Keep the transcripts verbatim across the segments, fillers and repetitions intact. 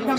Ya.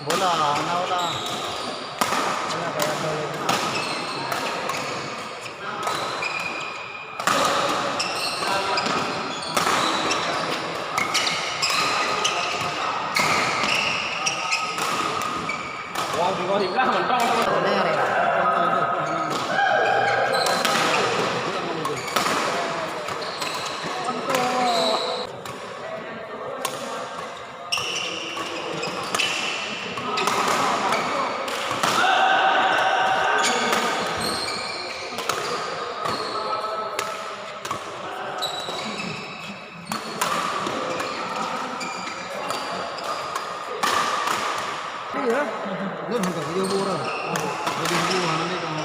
Bola, na bola. Iya. Lôn hantom tujoh boh orang. Jadi dua hana lé dong.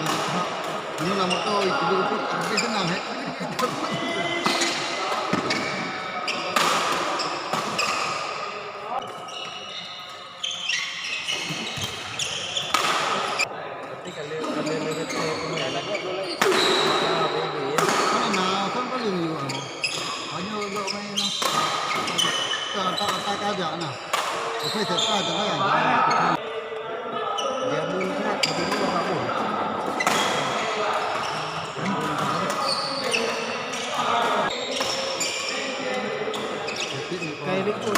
Ini nama kau itu itu habis senang eh. Mana na, kan paling liwat. Hanya untuk main lah. Tak, tak, tak kajak nah. Saya tak, tak, tak, tak. Dia belum siap, dia belum apa pun. Kayak ikut.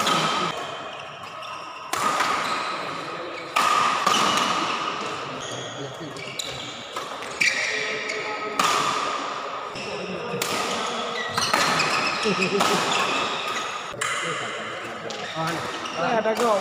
Ah, ada gol.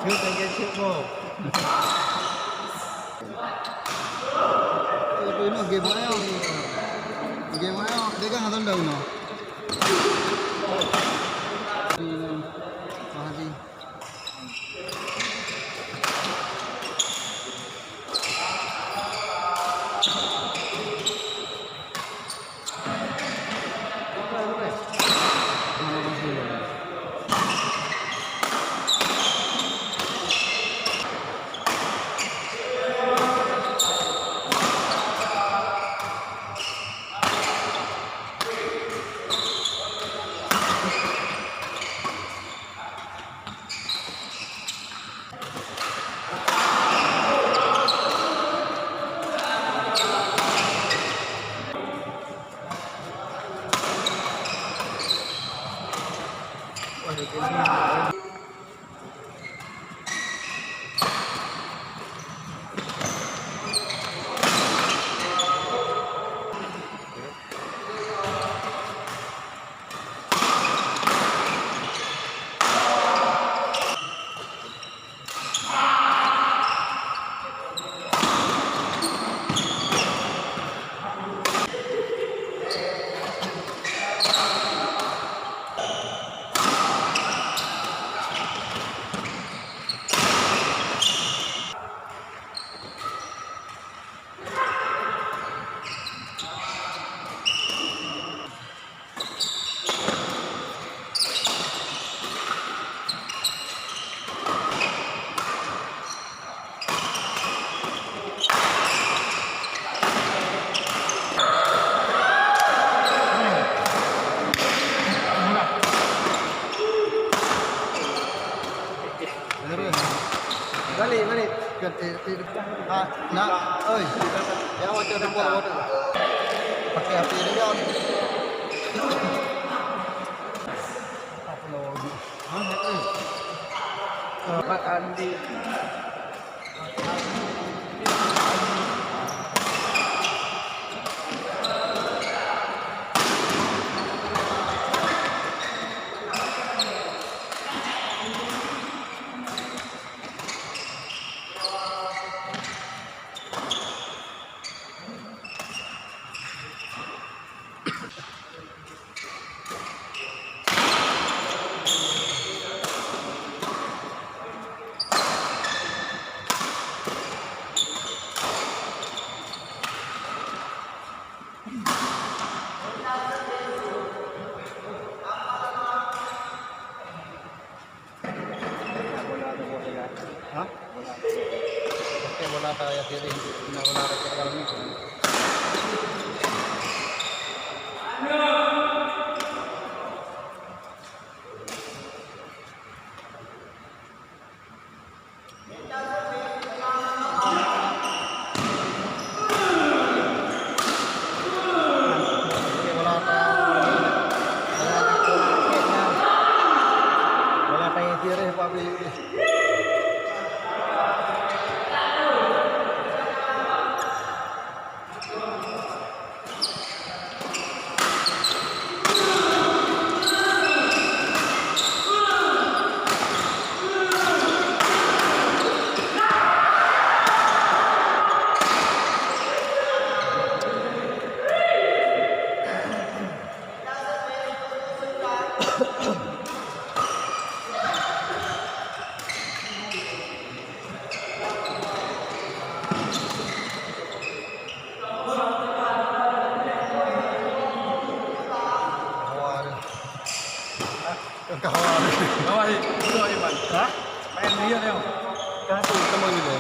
Yuk, tak kecek, bro. Itu, itu, ini game ayo. Game ayo, dia kan hantam dah, ini. Ini, ini. Makasih. Balik, balik. Kan, eh, eh, ah, nak, oi. Jangan macam depan, depan. Pakai H P dia, kan. Apa nama dia? Hah? Eh. Mak Andi. Hah? Bola. Oke, bola ta ya kiri. Nah, bola ta kiri. Kawan. Kawan. Kawan, itu Iman. Hah? Main dia, dia. Kan tu, teman dia.